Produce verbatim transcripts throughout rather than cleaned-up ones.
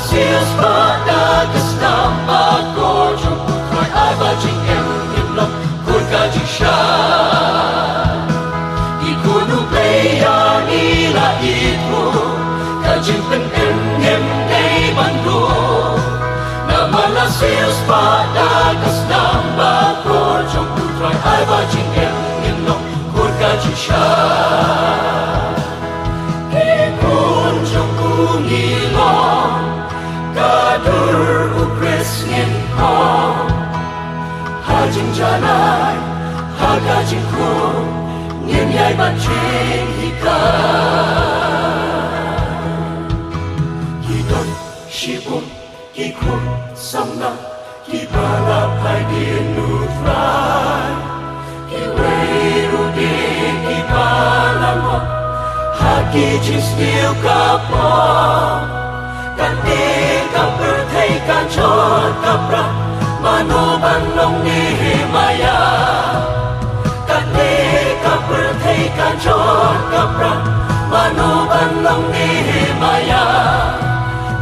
Siewspah da ka snam bakor jong U Trai, ai ba jingim ngin long khlem ka jingshai. Ki khun U Blei ïa ngi la ithuh, ka jingpynim ngim dei ban duh. Namar la siewspah da ka snam bakor jong U Trai, ai ba jingim ngin long khlem ka jingshai. Ki khun jong U ngi long, ka dur U Khrist ngin phong. Ha jingjanai, ha ka jingkhum, ngin ïai bat jinghikai. Ki don shibun ki khun samla kiba la phai dien U Trai. Kiwei ruh de kiba la ngop ha ki jingsniew ka pop. Kane ka pyrthei kan jot ka prah, mano ban long Nehemiah? Kane ka pyrthei kan jot ka prah, mano ban long Nehemiah?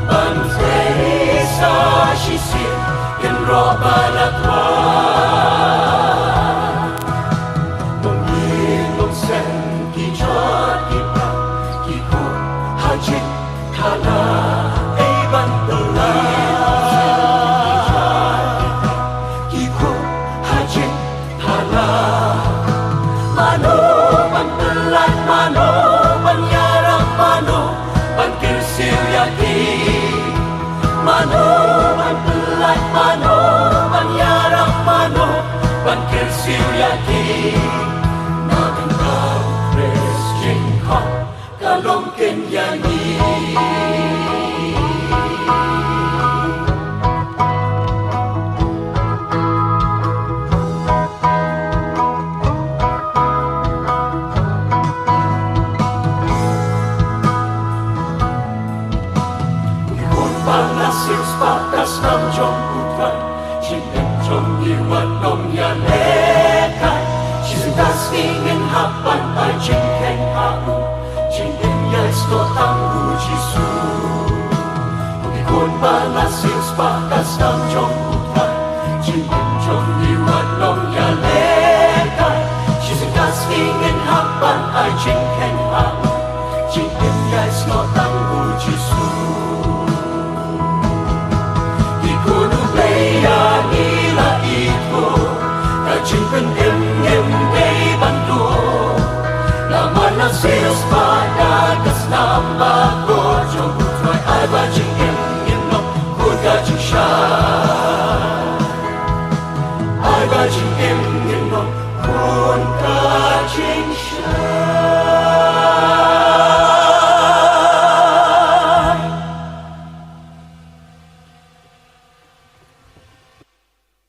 Ban trei sa shisien kynroh ba la kwah. Nongïing nongseng ki jot ki prah, ki khot ha jingkhala ei ban pynlait. Ki khot ha jingkhala. Mano ban pynlait, mano ban ïarap, mano ban kyrsiew ïa ki? Mano ban pynlait, mano ban ïarap, mano ban kyrsiew ïa ki? Na ka bynta U Khrist jingkhot ka long ken ïa ngi. Khun ba la siewspah da ka snam jong U Trai, jingim jong ngi wat long ïalehkai. Shi sien da ka sngi ngin hap ban ai jingkheiñ ha U, jingim ïai snoh tang U Jisu. Ki khun ba la siewspah da ka snam jong U Trai, jingim jong ngi wat long ïalehkai. Shi sien da ka sngi ngin hap ban ai jingkheiñ ha U, jingim ïai snoh tang U Jisu. Ki khun U Blei ïa ngi la ithuh, ka jingpynim ngim dei ban duh. Namar la siewspah da ka snam bakor jong